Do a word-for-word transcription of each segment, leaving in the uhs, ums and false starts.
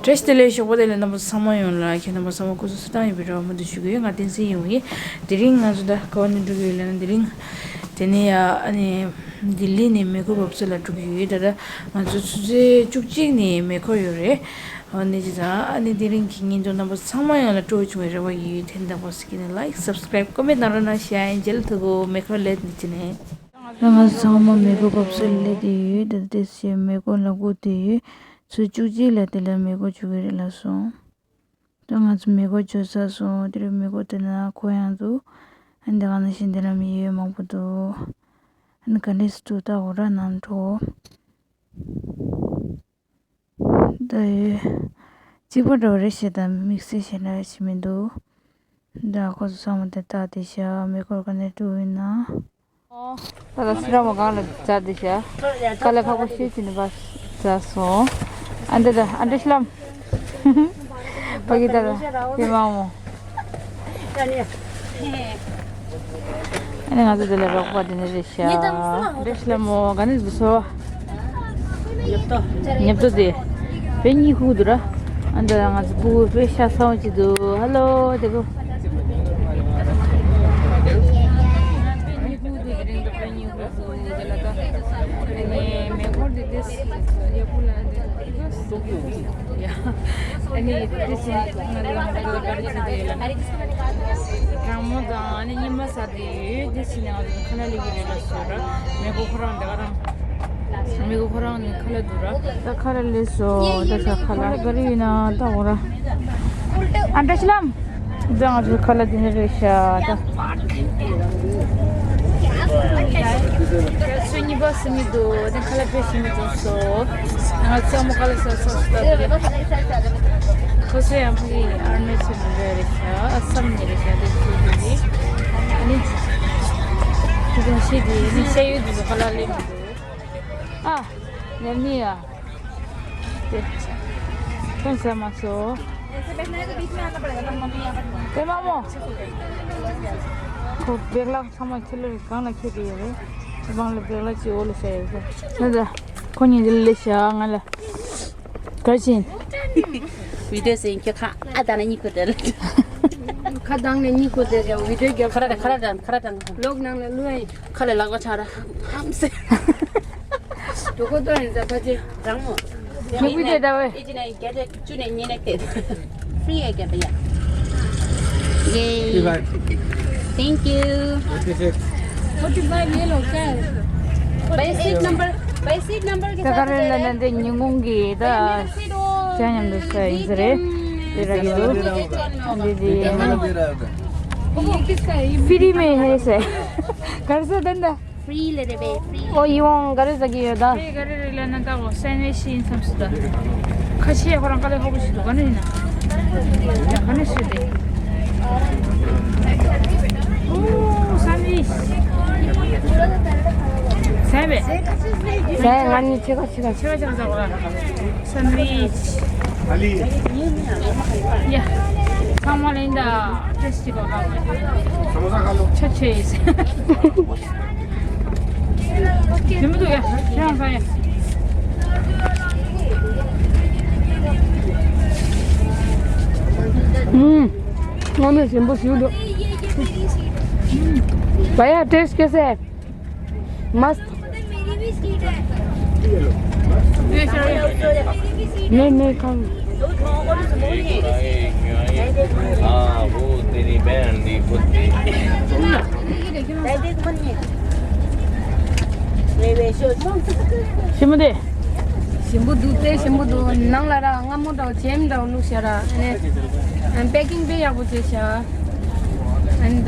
བཀྲ་ཤིས་བདེ་ལེགས། ཞོགས་པ་བདེ་ལེགས། རྣམ་པ་ཚང་མ་ཡོངས་ལ་ཁྱེད་རྣམ་པ་ཚང་མ་སྐུ་གཟུགས་གསལ་ཐང་ཡིན་པའི་རེ་བ་མུ་མཐུད་ཞུ་གི་ཡོད། ང་བསྟན་འཛིན་ཡིན་ཡིན། དེ་རིང་ང་ཚོ་ད་ག་བ་ནས་འགྲོ་གི་ཡོད་ལབ་ན། དེ་རིང་དེ་ནས་ཡ་ཨ་ནི་ལྡི་ལི་ནས་མེ་འཁོར་འབབ་ས་ལ་འགྲོ་གི་ཡོད། ད་ལྟ་ང་ཚོ་ཆུ་ཚོད་བཅུ་གཅིག་ནས་མེ་འཁོར་ཡོད་རེད། ཨ་ནི་ཅི་ཙང་ཨ་ནི་དེ་རིང་གི་བརྙན་ཐུང་རྣམ་པ་ཚང་མ་ཡོངས་ལ་སྤྲོ་བོ་བྱུང་བའི་རེ་བ་ཡོད། དེ་འདྲ་པོ་ཟེར་གྱི་ནི་ལའིཀ་སབ་སི་ཀ་རའིབ་ཀོ་མེན་ཊི་གནང་རོགས་གནང་ཞུ་ཡ་ཡིན། རྗེས་ལ་ཐུག་གོ། མེ་འཁོར་སླེབས་ནས་ཅི་ནས། ད་ང་ཚང་མ་མེ་འཁོར་འབབ་ས་སླེབས་བསྡད་ཡོད། ད་ལྟ་དེ་སེ་མེ་འཁོར་ལ་སྒུག་བསྡད་ཡོད། ཆུ་ཚོད་བཅུ་གཅིག་ལ་དེ་ལ་མེ་འཁོར་འབྱོར་གྱི་རེད་ལབ་སོང་། ད་ང་ཚོ་མེ་འཁོར་འབྱོར་ཚར་སོང་། དེ་རིང་མེ་འཁོར་དེ་ན་ཁོ་ཡང་འདུག་ཨ་ནི་དེ་ག་ནང་བཞིན་དེ་ལ་མི་ཡོད་མང་པོ་འདུག་ཨ་ནི་ག་འདྲས་སེ་འདུག་ད་འོ་ར་ནང་འགྲོ། ད་ཡོད། གཅིག་པ་འདྲ་བོ་རེད་ཤག་ད་དམིགས་བསལ་ཞེ་དྲག་ཅིག་མི་འདུག་ད་ཁོ་ཚོ་ཚང་མ་དེ་ལྟ་དེ་ཤག་མེ་འཁོར་ག་ནས་འགྲོ་ཡིན་ན། ད་ལྟ་ཕྱི་ར་མོ་སྒང་ལ་འཛེགས་བསྡད་ཤག་དཀའ་ལས་ཁག་པོ་ཞེ་པོ་ཅིག་ནས་ཕར་འཛེགས་སོང་། ཨ་འདི་ད་ཨ་འདྲ་ཤི་ལམ། ཕ་གི་ད་ལ་དེ་མ་མོ། ཨ་ནི་ང་ཚོ་འདི་ལ་རོགས་པ་འདི་ནས་རེད་ཤག་འདྲ་ཤི་ལམ་མོ་ག་ནས་འཛེགས་སོང་། ཉབ་ཏོ་དེ། བེ་གཉིད་ཁུག་འདུག་ར། ཨ་འདི་ལ་ང་ཚོ་སྤུ་གུ་བེ་ཤ་ཚ་བོ་ཅིག་འདུག་ཧ་ལོ་དེ་གོ། ཨ་ནི་དེ་བཞིན་ང་ཚོ་ང་ཚོ་ག་རེ་བྱེད་དེ་ཡོད་ལ། དྲང་མོ་དང་ཨ་ནི་ཉི་མ་ཟ་དེ་ཡོད། དེ་བཞིན་ང་ཚོ་ཁ་ལག་ལེན་གྱི་རེད་ལ་ཟེར་ར། མེ་འཁོར་ཁོ་རང་འདི་ག་རང་། མེ་འཁོར་ཁོ་རང་ནས་ཁ་ལག་འདུག་ར། ད་ཁ་ལག་ལས་སོ། ད་ས་ཁ་ལག་ག་རེ་ཡིན་ན་ད་འོ་ར། ཨ་འདྲ་ཤི་ལམ། ད་ང་ཚོའི་ཁ་ལག་འདི་ནས་རེད་ཤག་ད་ཚོད་གཉིས་པ་ཟིན་མི་འདུག་ད་ཁ་ལག་དཔེ་ཞིམ་མི་འདུག་སོ། ང་ཚོ་མོ་ཁ་ལག་ཟ་ས་སུ་ད་འདུག་ཁོ་ཚོ་ཡང་ཕ་གི་ཨར་མེ་ཚོ་འདི་འདྲ་རེད་ཤག་ཨ་སམ་ནས་རེད་ཤག་དེ་ཚོ་འདི་ནི་ཨ་ནི་དེ་གོང་ཞིག་དེ་ནི་ཤ་ཡོད་དེ་ཚོ་ཁ་ལག་ལེན་མི་འདུག་ཨ། ཉལ་ནི་ཡ། དེ། ཁོང་ཟ་མ་སོ། དེ་མ་མོ། ཁོ་བེག་ལག་ཚང་མ་ཁྱེར་ལོ་རེ་གང་ལ་ཁྱེར་གི་ཡོད་རེད། སྒང་ལ་བེག་ལག་ཅིག་འོག་ལ་བཞག་ཡོད་ས། ན་ད། ཁོ་གཉིས་འདི་ལ་སླེབས་ཤག་ང་ལ། ག་ཅིན། བི་ཌིའོ་ཟིན་ཁྱོད་ཁ་ཨ་ད་ན་གཉིད་ཁུག་དེ་རེད། ཁ་གདང་ནས་གཉིད་ཁུག་དེ་རེད། བི་ཌིའོ་རྒྱབ། ཁ་ར་ཁ་ར་དང་ཁ་ར་དང་། ལོག་ནང་ལ་ལུས་ཨེ། ཁ་ལ་ལག་པ་ཆང་ར་ཧམ་སེ། དུ་ཀོ་ཏོ་ཡིན་ཟ་ཕ་ཅེ། རང་མོ། ཉི་ཁུ་དེ་ད་བས། ཨེ་ཅི་ནས་བརྒྱ་ཆ་བཅུ་ནས་ཉེ་ནས་དེ། ཧྥི་རི་ཡ་བརྒྱ་པ་ཡ། Yay. Thank you. Forty five ये लो क्या है? Basic number, basic number के ད་ག་རེ་ལ་ན་འདི་ཉིན་གུང་གི་ད་ཅ་མཉམ་དུ་ཟ་ཡིན་ཟེར་རེད། དེ་ར་གི་འདི་འདི། ये किसका है? ये फ्री में है से। घर से धंधा। Free ले रहे बे, free. ओ ཡིད་འོང་ག་རེ་ཟ་གི་ཡོད་ད། ཁྱེད་ག་རེ་རེད་ལབ་ན་ད་འོ་སེན་ཝིཆ་ཡིན་བསམ་སོང་ད། ཁ་ཤས་ཁོ་རང་དཀའ་ལས་ཁག་པོ་ཞིག་འདུག་ག་ནས་ཡིན་ན། ཡ་ག་ནས་ཤོད་དེ། ཨོ་སེན་ཝིཆ། ཟས་བས། ཟས་ང་གཉིས་ཕྱེད་ཀ་ཕྱེད་ཀ། ཕྱེད་ཀ་ཕྱེད་ཀ་ཟ་གོ་ར། སེན་ཝིཆ། ཡ། ཚང་མ་ལེན་ད། ཏེས་ཅི་གོ་ག་ཆ་ཆེ་ཡིས། ཞིམ་པོ་འདུག་ཡ། ཁྱེད་རང་ཟ་ཡ། ཨུམ། ང་ནི་ཞིམ་པོ་ཞིག་འདུག भैया, टेस्ट कैसे है? मस्त। नहीं, नहीं, खाऊंगी। हाँ, वो तेरी बहन दी खुद दी। ཞིམ་པོ་དེ། ཞིམ་པོ་འདུག་སྟེ་ཞིམ་པོ་འདུག་ནང་ལ་ར་མངར་མོ་འདྲ་བོ་ཇེམ་འདྲ་བོ་བླུགས་ཤག་ར། ཨ་ནི་པེ་ཀིང་དཔེ་ཡག་པོ་བྱས་ཤག་ཨ་ནི་ད།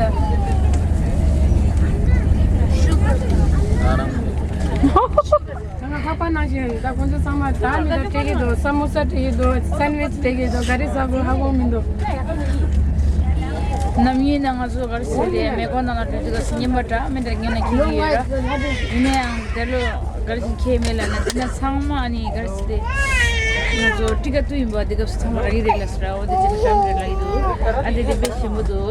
ང་ཁ་པར་ནང་བཞིན་ད་ཁོང་ཚོ་ཚང་མ་ད་མི་ད་སྤྲད་ཀྱི་འདུག་ས་མོ་ས་སྤྲད་ཀྱི་འདུག་སན་ཝིཆ་སྤྲད་ཀྱི་འདུག་ག་རེ་ཟ་དགོས་ཧ་གོ་མི་འདུག་ནམ་ཡིན་ན་ང་ཚོ་ག་རེ་ཟེར་དེ་མེ་འཁོར་ནང་ལ་འགྲོ་དུས་སྐབས་སུ་ཉིན་པ་འདྲ་མི་འདྲ་ངན་ན་འཁྱེར་གྱི་ཡོད་ར། ཡིན་ན་ཡང་། དེ་ལོ་ག་རེ་ཞིག་ཁྱེད་མེད་ལ་ན་འདི་ན་ཚང་མ་ནི་ག་རེ་ཞིག་དེ་ང་ཚོ་ཀྲི་ཀ་ཏུ་ཡིན་པ་འདི་སྐབས་སུ་ཚང་མ་རག་གི་རེད་ལ་ཟེར་འོ་དེ་ཅི་ལ་ཤམ་རེད་ལ་ཡིན་འདུག་ཨ་དེ་དེ་དཔེ་ཞིམ་པོ་འདུག་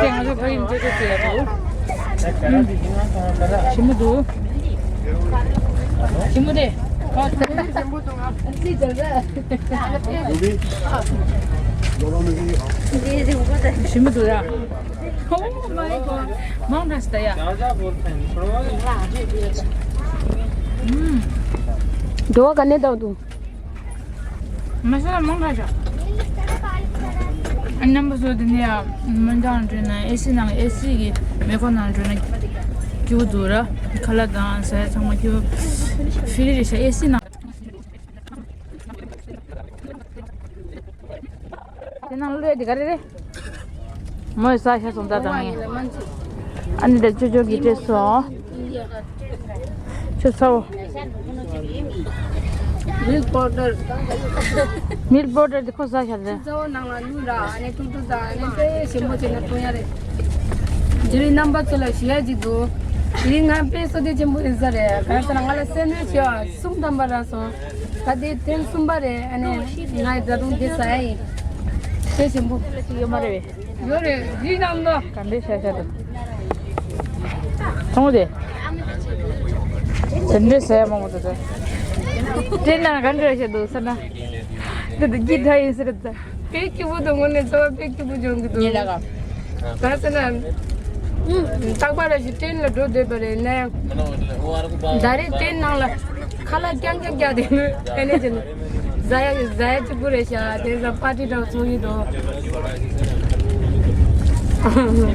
དེ་ང་ཚོ་ཕ་ཡིན་ཅོ་ཅོ་ཅོ་ཡ་འདུག་ཞིམ་པོ་འདུག་ཞིམ་པོ་དེ། ཞིམ་པོ་འདུག་ཡ། Oh my God. མང་དྲགས་ད་ཡ། འགྲོ་བ་ག་ནས་འདུག་མ་ཤ་ལ་མང་དྲགས་ཤག་རྣམ་པ་ཚོ་དེ་ནས་མོན་རྟ་ནང་འགྲོ་ན་ཨེ་སི་ནང་ཨེ་སི་གི་མེ་འཁོར་ནང་འགྲོ་ན་སྐྱིད་པོ་འདུག་ར། ཁ་ལག་དང་ཟ་ཡ་ཚང་མ་སྐྱིད་པོ། ཧྥི་རི་རེད་ཤག་ཨེ་སི་ནང་། དེ་ནང་བླུགས་ཡ་དེ་ག་རེ་རེད། མོས་ཟ་ཤ་སོང་ད་དང་ངས། ཨ་ནི་དེ་ཅོ་ཅོ་གི་སྤྲད་སོང་། ཆུ་ཚ་བོ། Milk powder. Milk powder དེ་ཁོ་ཟ་ཤ་རེད། ཆུ་ཚ་བོ་ནང་ལ་བླུགས་ར་ཨ་ནི་ཀྲུག་ཀྲུག་ཟ་ཨ་ནི་དཔེ་ཞིམ་པོ་བྱས་ནས་འཐུང་ཡ་རེད། དེ་རིང་རྣམ་པ་ཚོ་ལ་ཞུ་ཡ་ཅིག་འདུག་དེ་རིང་ང་དཔེ་བསོད་བདེ་ཆེན་པོ་ཡིན་ས་རེད། གང་ཟེར་ན་ང་ལ་སེམས་ནད་བྱས་པ་གསུམ་ཐམ་པ་རག་སོང་། ད་དེ་ཐེངས་གསུམ་པ་རེད། ཨ་ནི་ང་ད་དུང་དེ་ཟ་ཡ་ཡིན། དཔེ་ཞིམ་པོ། ཡོད་མ་རེད། ཡོད་རེད། རིགས་རྣམས་ལ། ག་འདྲས་ཤ་ཤ་འདུག་མཐོང་དེ། དེ་འདྲས་ཟ་ཡ་མང་པོ་འདུག་ད། དེ་ན་ག་འདྲས་ཤ་འདུག་ཟེར་ན། འདི་འདི་སྐྱིད་དྲགས་ཡིན་ཟེར་ད། དཔེ་སྐྱིད་པོ་འདུག་དངོས་གནས་ཚོར་བ་དཔེ་སྐྱིད་པོ་བྱུང་གི་འདུག་ཉེ་ལ་ག་ག་ཟེར་ན། རྟག་པར་ཞིག་ཏྲེན་ལ་འགྲོ་བསྡད་པ་རེད་ནའང་། ད་རེས་ཏྲེན་ནང་ལ་ཁ་ལག་རྐྱང་རྐྱང་རྒྱག་བསྡད་ནི་ཨེ་ནས་ཅི་ནི། ཟ་ཡ་ཟ་ཡ་གཅིག་པུ་རེད་ཤག་དེ་ཚོ་པར་ཊི་འདྲ་བོ་ཚོགས་ཀྱི་འདུག་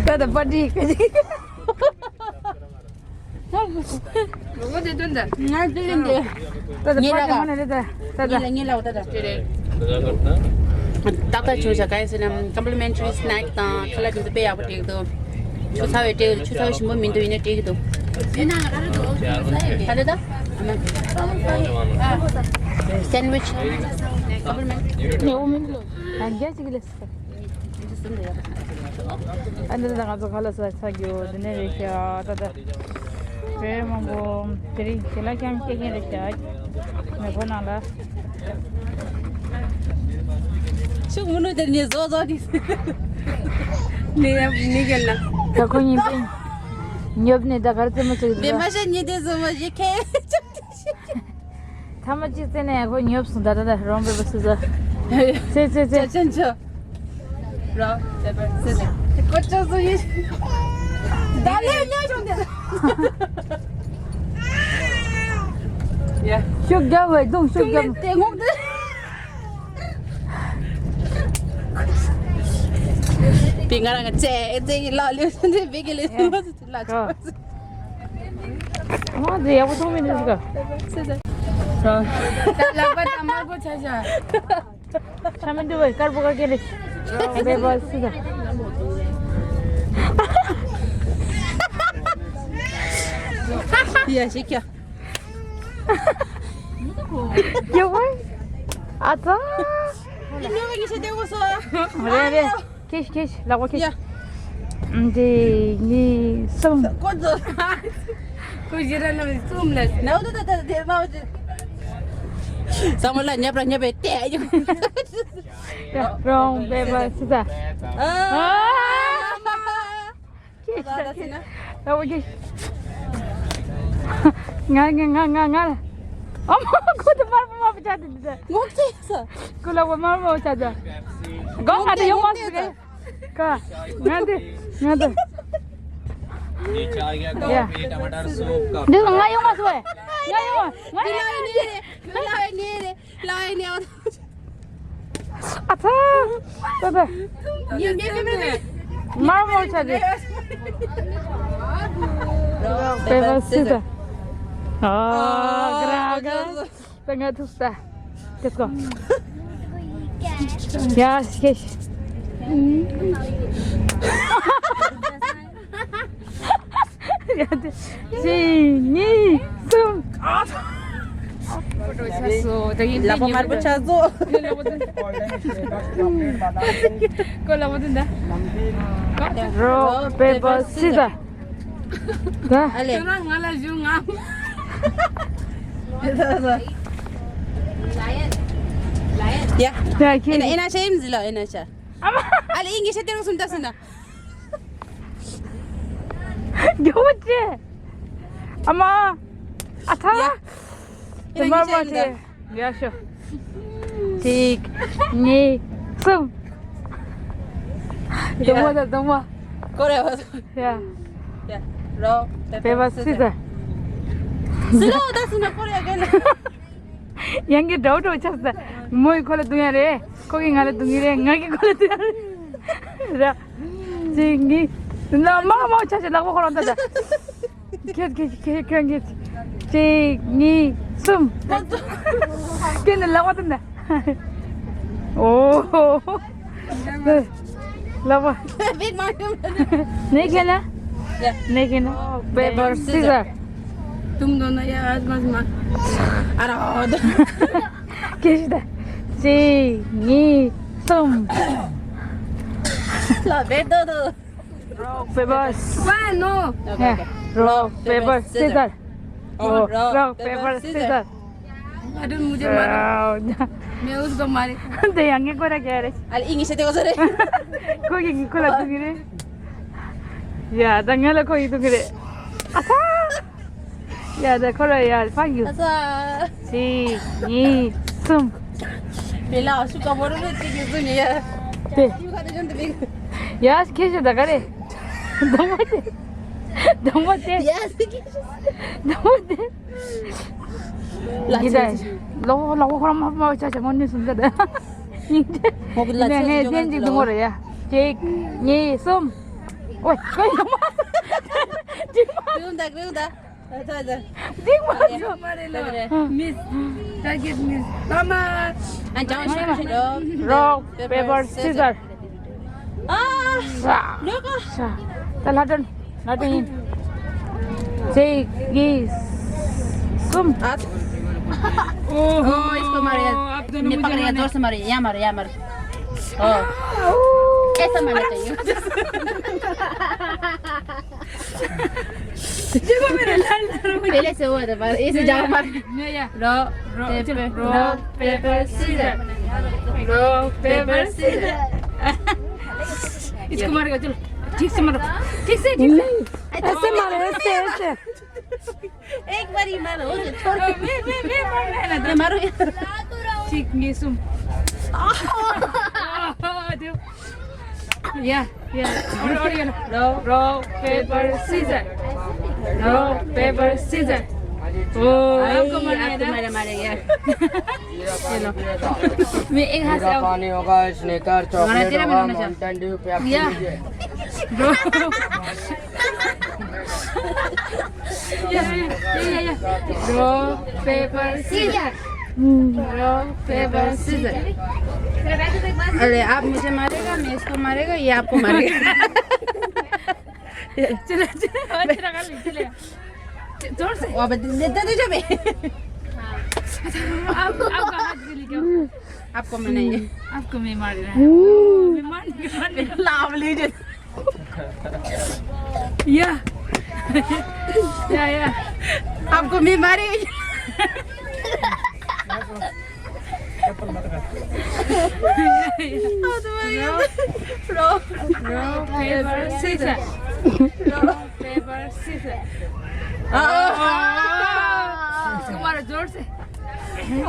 ད་ད་པར་ཊི་ག་ཅིག་ལོ་ངོ་དེ་དོན་དུ། ང་དེ་ཡིན་དེ། ད་ད་ངེད་ལ་པ་དེ་མ་ནས་རེད་ད། ད་ད། ངེད་ལ་ངེད་ལ་འོ་ད་ད། དེ་རེད། ཏག་ཏག་བྱུང་ཤག་ག་རེ་ཟེར་ན་complimentary snack དང་ཁ་ལག་དེ་ཚོ་དཔེ་ཡག་པོ་སྤྲད་ཀྱི་འདུག་ཆུ་ཚ་བའི་སྤྲད་ཀྱི་འདུག་ཆུ་ཚ་བ་ཞིམ་པོ་མི་འདུག་ཡིན་ན་སྤྲད་ཀྱི་འདུག་དེ་ནང་ལ་ག་རེ་འདུག་ག་རེ་ད། Sandwich. Complimentary. ཡོད་མིན་ལོ། ཨ་རྒྱ་ཅིག་ལས། ཨ་འདི་ལ་ང་ཚོ་ཁ་ལག་ཟ་ཚར་རྒྱུ་འདི་ནས་རེད་ཤག་ད་ལྟ་བོད་མང་པོ་དེ་རིང་དེ་ལ་ཀྱང་སྐྱེ་མཁན་རེད་ཤག་མེ་འཁོར་ནང་ལ། ཤུགས་མི་ནུས་དེ་ནས་བཟོ་བཟོ་དེ་ནས་ཡང་མི་གན་ན། ད་ཁོ་གཉིས་པས་ཉོབ་ནས་ད་གར་རྩེད་མོ་ཅིག་འདི་མ་ཤེས་ཉིན་དེ་བཟོ་མ་ཤེས་ཁེ། ཐ་མ་གཅིག་བཙལ་ནས་ཁོ་ཉོབ་སོང་ད་ད་ད་རོང་པའི་བུ་སུ་ཟ། ཙེ་ཙེ་ཙེ། ཅན་ཅོ། རོ། པེ་པར་སི་ཟ། ཁོ་ཅོ་སུ་ཡིན། ད་ལེ་ཉོ་བྱུང་དེ། ཡ། ཤུགས་རྒྱབ་བས་རྡུང་ཤུགས་རྒྱབ། དེ་ངོག་དེ། པི་ང་རང་གི་ཙེ་ཙེ་ཡི་ལ་ལེ་ཟིན་དེ་བེ་གི་ལེ་ཟིན་མ་ཟིན་ལ་ཅོ། ཨ་འདི་ཡག་པོ་མཐོང་མི་འདུག་ཟེར་ག་ད་ལག་པ་དང་དམར་པོ་ཆ་བཞག་ཆ་མི་འདུག་བས་དཀར་པོ་དཀར་རྒྱན་རེད། བེ་བ་སི་ད། ཡ་ཞིག་ཀྱ། ཡོ་ཨ་ཙ། ཉོ་བ་ཉི་ཤེས་དེ་གོ་སོ། རེད་རེད། ཁེ་ཤི་ཁེ་ཤི་ལག་པ་ཁེ་ཤི། ཡ། འདི་གཉིས་གསུམ། ཀོ་ཙོ། ཁོ་ཞི་ར་ནམ་གསུམ་ལ། ནའུ་ད་ད་ད་དེ་མ་བ་ཅི། ས་མོ་ལ་ཉབ་ར་ཉབ་པའི་ཏེ་ཡོ། རོང་པེ་པར་སི་ཟ། ཨ། ཁེ་ཤི་ཁེ་ཤི། ལག་པ་ཁེ་ཤི། ང་ང་ང་ང་ང་། ཨ་མ་ཁོ་ད་དམར་པོ་དམར་པོ་ཆགས་ཏེ་འདི་ད། ངོ་ཁེ་ས། ཁོ་ལག་པ་དམར་པོ་ཆགས་ད། གོ་ང་ད་ཡོང་མ་སོང་གི། ཀ། ང་འདི། ང་འདི། ये चाय का कॉफी टमाटर सूप का འདི་ང་ཡོང་མ་སོང་བས། ང་ཡོང་མ། ང་ཡོང་མ། ཨ་ཚ། ད་ད། དམར་མོ་ཆ་དེ། པེ་པར་སི་ད། ཨ། ག་ར་ག་ར། ད་ང་ཐུག་ས། Let's go. ཡ་ཤེས། ཡ་དེ། གཅིག་གཉིས་གསུམ། ལག་པ་དམར་པོ་ཆགས་སོང་། ཁོ་ལག་པ་དེ་འདྲ། རོག་པེ་པར་སི་ཟ། ད། ཨ་ལེ། ཁྱོད་རང་ང་ལ་བཞུགས་ང་། ཡ། ཡ་ཁྱེད། ཨེ་ན་ཨེ་ན་ཤ་ཡིན་ཟི་ལ་ཨེ་ན་ཤ། ཨ་མ། ཨ་ལེ་ཨིན་གྱི་ཤ་དེ་རུ་སུམ་ད་སུ་ན། རྒྱུ་ཅེ། ཨ་མ། ཨ་ཐ། ཡ། དུ་མར་མ་ཆེ། ཡ་ཤོ། གཅིག་གཉིས། གསུམ། དུ་མ་དང་དུ་མ། ཀོ་རེ་བ། ཡ། ཡ། རོག་པེ་པར་སི་ཟར། སི་ལོ་ད་སི་ན་ཀོ་རེ་གན། ཡང་གི་འདྲ་འདྲ་ཆགས་ས། མོས་ཁོ་ལ་རྡུང་ཡ་རེད། ཁོ་གིས་ང་ལ་རྡུང་གི་རེད། ང་གིས་ཁོ་ལ་རྡུང་ཡ་རེད། ར། གཅིག་གཉིས། ན་མ་མ་ཆ་ཆ་ལག་པ་ཁོ་རང་ད་ད། ཁྱེད་ཁྱེད་ཁྱེད་ཁྱེད་ཁྱེད། གཅིག་གཉིས། གསུམ། ཁྱེད་ནི་ལག་པ་ད་ན། ཨོ། ལག་པ། Big man. ནས་ཁྱེད་ན། ཡ། ནས་ཁྱེད་ན། པེ་པར་སི་ཟར། དུམ་དོ་ན་ཡ་ཨ་མ་མ། ཨ་ར་ཨོ་དོ། ཁྱེད་ཤི་ད། གཅིག་གཉིས། གསུམ། ལ་བེ་དོ་དོ། རོག་པེ་པར། Why no? ཡ། རོག་པེ་པར་སི་ཟར། ཨོ། རོག་པེ་པར་སི་ཟར། अरे मुझे मारो। मैं उसको मारे। དེ་ཡང་ངས་ཁོ་ར་རྒྱག་རེད། अरे इंग्लिश ते को सरे। ཁོ་གིས་ངས་ཁོ་ལ་རྡུང་གི་རེད། ཡ་ད་ང་ལ་ཁོ་གིས་རྡུང་གི་རེད། ཨ་ཚ། ཡ་ད་ཁོ་ར་ཡ་ཕ་གི། ཨ་ཚ། གཅིག་གཉིས། གསུམ། མི་ལ་ཤུ་ཀ་མོ་རུ་རུ་ཅིག་གི་སུ་ནི་ཡ། དེ། ཡ་ཁྱེད་ཤི་ད་ག་རེད། སྡོང་པོ་དེ། སྡོང་པོ་དེ། ཡ་སི་ཀི་ཤི། སྡོང་པོ་དེ། ལ་ཡི་ད། ལོ་ལོ་ཁོ་རང་མ་མ་ཆ་ཆ་མོ་ནི་སུན་ད་ད། ངོ་གི་ལ་ནས་ཆ་ངས་ཆ་བདེན་ཅིག་འདུག་མོ་རེད་ཡ། གཅིག་གཉིས། གསུམ། ཨོ་ཁོ་ཡི་མ། འགྲིག་མ། རེད་ད་རེད་ད། ད་ད། འགྲིག་མ་སོང་། མ་རེད་ལ། མིས། ཊར་གེཊ་མིས། ལ་མ། ཨ་ཅང་ཤ་ཤ་རོག་པེ་པར་སི་ཟར། ཨ། ལོ་ཀ་ད་ལ་དོན་ལ་དོན་ཡིན། གཅིག་གཉིས། གསུམ། ཨ། ཨོ་ཧོ། इसको मारो यार। नहीं पकड़ यार, जोर से मारो। यहाँ मारो, यहाँ मारो। ओ। ऐसा मारना चाहिए। देखो मेरा लाल लाल हो गया। पहले से हुआ था, पर ऐसे जाओ मार। नहीं यार। रो, रो, रो, चलो, रो, रो, पेपर, सीजर। रो, पेपर, सीजर। इसको मारेगा, चलो। ठीक से मारो। ठीक से, ठीक से। ऐसे मारो, ऐसे, ऐसे। एक बार ही मारो, छोड़ दो। मैं, मैं, मैं मारना है ना, मैं मारो यार। ठीक, ये सुन। आ, दो। या, या। और, और ये लो। Rock, paper, scissor। Rock, paper, scissor। ओ, आपको मारना है ना? मारे, मारे, या। ये लो। मैं एक हाथ से पूरा पानी होगा, स्निकर, चॉकलेट होगा, माउंटेन ड्यू, पेप्सी। या। Bro। या, या, या, या। Rock, paper, scissor। Rock, paper, scissor। अरे, आप मुझे मारेगा, मैं इसको मारेगा, ये आपको मारेगा। चलो, चलो, चलो, चलो। जोर से। वो अब दे, दे, दे, दे, दे। आप, आपका हाथ के लिए क्या? आपको मैं नहीं। आपको मैं मार रहा हूँ। मैं मार, मैं मार। लाभ ले जे। या। या, या। आपको मैं मारे। Rock, paper, scissor। Rock, paper, scissor। आ। इसको मारो जोर से।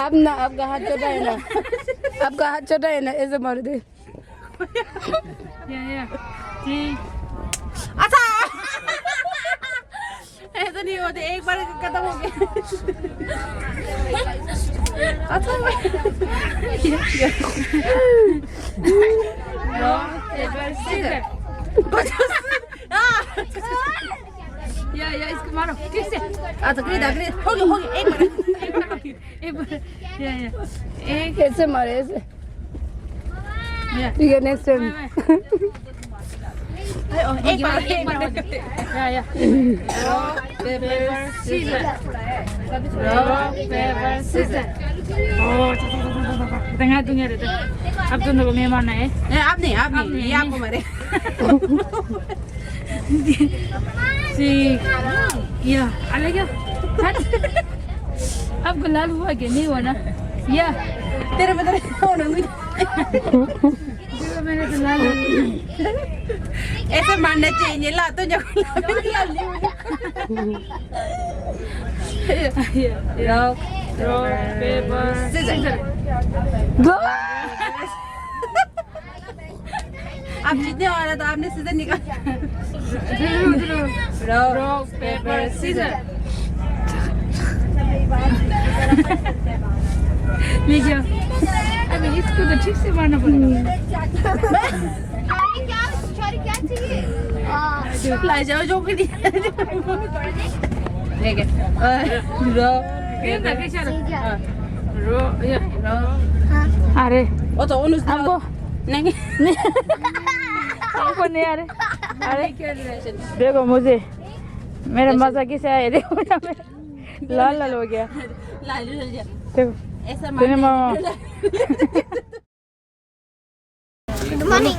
अब ना, आपका हाथ छोटा है ना। आपका हाथ छोटा है ना, ऐसे मार दे। या, या। जी। अच्छा। ऐसा नहीं होता, एक बार खत्म हो गया। अच्छा। Rock, paper, scissor। या, या, इसको मारो, ठीक से। अच्छा, great, great। हो गया, हो गया, एक बार। एक बार। या, या। एक। ऐसे मारे, ऐसे। या। ठीक है, next time। एक बार, एक बार। या, या। Rock, paper, scissor। Rock, paper, scissor। ओ, अब तुम लोग को मैं मारना है। नहीं, आप नहीं, आप नहीं, ये आपको मारे। ठीक। या, अलग क्या? हट। आपको लाल हुआ क्या? नहीं हुआ ना? या। तेरे में तो नहीं होना मुझे। तेरे में तो लाल हुआ। ऐसे मारना चाहिए, ला तो जब लाल, लाल नहीं होना। या, या। Rock, paper, scissor. आप जीतने वाला था, आपने सीजर निकाला। Rock, paper, scissor. मैं क्या? अबे इसको तो ठीक से मारना पड़ेगा। क्या चाहिए? ला जाओ, जो भी नहीं। ठीक है। अ, रो। ये ना कैसा? हाँ। रो, ये, रो। अरे। वो तो उन उसको हमको नहीं। हमको नहीं, अरे। अरे। देखो मुझे, मेरा मजा कैसे आया, देखो ना, मैं लाल लाल हो गया। लाल हो गया। देखो। ऐसा तूने मारने मामा। Good morning.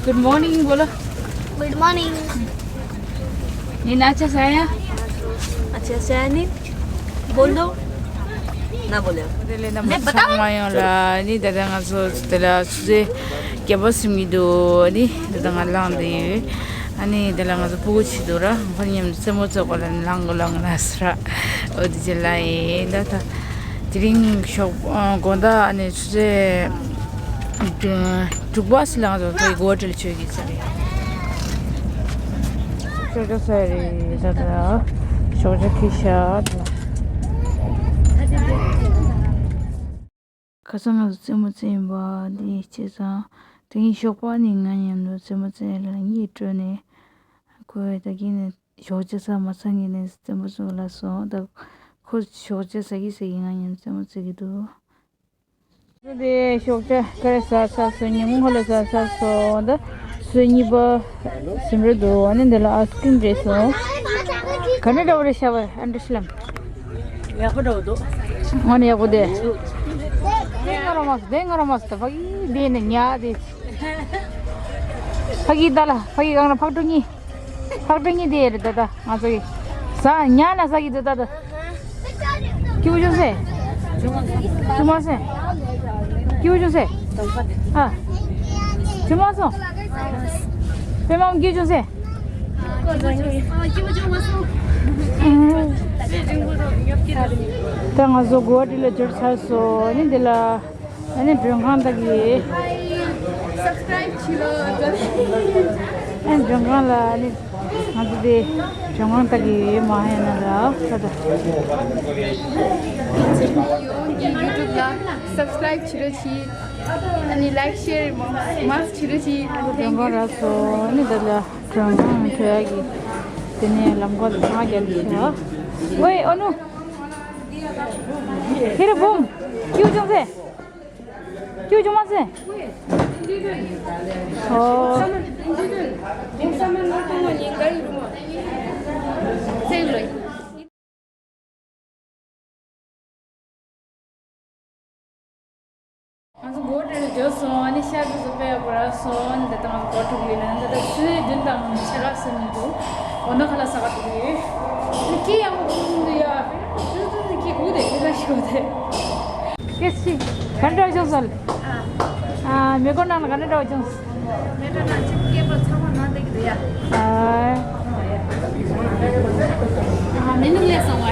गुड मॉर्निंग बोलो। Good morning. नींद अच्छा से आया? अच्छा से आया नींद? बोल दो। ना बोले। དེ་ལས་རྣམ་པ་ཚང་མ་ཡོང་ལ་ནི་ད་ལྟ་ང་ཚོ་དེ་ལ་ཆུ་ཚོད་བརྒྱད་པ་ཟིན་གྱི་འདུག་ཨ་ནི་ད་ལྟ་ང་ལངས་བསྡད་ཡོད། ཨ་ནི་དེ་ལ་ང་ཚོ་སྤུ་གུ་བྱེད་འདུག་ར། ཁོ་མཉམ་དུ་རྩེད་མོ་རྩེ་དགོས་ལ་ནི་ལངས་དགོས་ལངས་ན་ཟེར་ར། འོ་དེ་ཅི་ལ་ཡིན་ད་ད། དེ་རིང་ཞོགས་དགོང་དག་ཨ་ནི་ཆུ་ཚོད་དྲུག་པ་སི་ལང་ཚོ་ཕའི་གོ་ཁྲིད་ཆོས་ཀྱི་ཚེ་རེད། ཞོགས་ཇ་ཟ་རེད་ད་ལྟ། ཞོགས་ཇ་ཁི་ཤ་ད། ཁ་སང་ང་ཚོ་རྩེད་མོ་རྩེ་ཡིན་པ་འདི་བྱས་ཙང་དེ་ཉིན་ཞོགས་པ་ནས་ང་མཉམ་དུ་རྩེད་མོ་རྩེ་ལ་གཉིད་བྲོས་ནས་ཁོས་ད་གིན་ནས་ཞོགས་ཇ་ཟ་མ་ཚར་ངེས་ནས་རྩེད་མོ་རྩེ་ལ་སོང་། ད་ཁོ་ཞོགས་ཇ་ཟ་གི་ཟ་གི་ང་མཉམ་རྩེད་མོ་རྩེ་གི་འདུག་དེ་ཞོགས་ཇ་ཁ་རེ་ཟ་ཚར་སོང་། ཉིན་མོ་ལ་ཟ་ཚར་སོང་། ད་སོ་གཉིས་པ་ཟིན་རེད་འདུག་ཨ་ནི་འདི་ལ་ཨའི་སི་ཀྲིམ་རེད་སོང་། ག་འདྲ་འདྲ་བོ་རེད་ཤ་བ་ཨན་ཏྲ་ཤི་ལམ། ཡག་པོ་འདྲ་བོ་འདུག་ང་ནི་ཡག་པོ་དེ། དེ་ང་རོ་མ་སོ་དེ་ང་རོ་མ་སོ་ད་ཕ་གི་དེ་ནི་ཉག་དེ། ཕ་གི་ད་ལ་ཕ་གི་གང་ན་ཕག་གྲུ་གཉིས། ཕག་གྲུ་གཉིས་དེ་རེད་ད་ད་ང་ཚོ་གི། ཟ་ཉག་ན་ཟ་གི་འདུག་ད་ད། སྐྱིད་པོ་བྱུང་སེ། བྱུང་མ་སེ། སྐྱིད་པོ་བྱུང་སེ། ཨ། བྱུང་མ་སོང་། པད་མ་སྐྱིད་བྱུང་སེ། ད་ང་ཚོ་གོ་བ་ཊི་ལ་འབྱོར་ཚར་སོང་། ཨ་ནི་འདི་ལ། ཨ་ནི་མགྲོན་ཁང་དག་གི། སབ་སི་ཀ་རའིབ་བྱེད་རོགས། ཨ་ནི་མགྲོན་ཁང་ལ་ཨ་ནི། ང་ཚོ་དེ་མགྲོན་ཁང་ལྟ་གི་ཡོད་མ་ཡིན་ན་ལ་ས་ད། ཡོངས་ཀྱི་ཡུ་ཊུབ་ལ་སབ་སི་ཀ་རའིབ་བྱེད་རོགས་གྱིས། ཨ་ནི་ལའིག་ཤེར་མང་མང་བྱེད་རོགས་གྱིས། མགྲོན་ཁང་རག་སོང་། ཨ་ནི་ད་ལ་མགྲོན་ཁང་འགྲོ་ཡག་གི་དེ་ནས་ལམ་ཁ་ལ་ཐང་རྒྱབ་ཀྱི་ཤག་ཝེ་ཨོ་ནུ། ཁྱེད་རང་བུམ། ཀྱུ་ཅུང་ཚེ། ཀྱུ་ཅུང་མ་ཚེ། ཨོ། ང་ཚོ་གོ་ཊི་ལ་འབྱོར་སོང་། ཨ་ནི་ཤར་དུས་སུ་དཔེ་ཡག་པོ་རག་སོང་། འདི་ལྟ་ང་ཚོ་གོ་ཊི་ལ་ཡིན་ན་འདི་ལྟ་ཆུ་ཚོད་བདུན་དང་ཕྱེད་ཀ་ཟིན་འདུག་འོ་ན་ཁ་ལག་ཟ་ག་འགྲོ་གི་ཡོད། ཨ་ནི་སྐད་ཡག་པོ་གོ་གི་མི་འདུག་ཡ། ཆུ་ཚོད་ཀྱི་སྒུག་དེ་ཁ་ཤོག་དེ། སྐད་ཆ་ག་འདྲ་བྱུང་སོང་། ཨ། མེ་འཁོར་ནང་ལ་ག་འདྲ་བྱུང་སོང་། མེ་འཁོར་ནང་ཆུ་སྐད་པར་ཚང་མ་ནང་བསྡད་ཀྱི་འདུག་ཡ། ཨ། ཨ། མི་ནུབ་ལས་སོང་བ།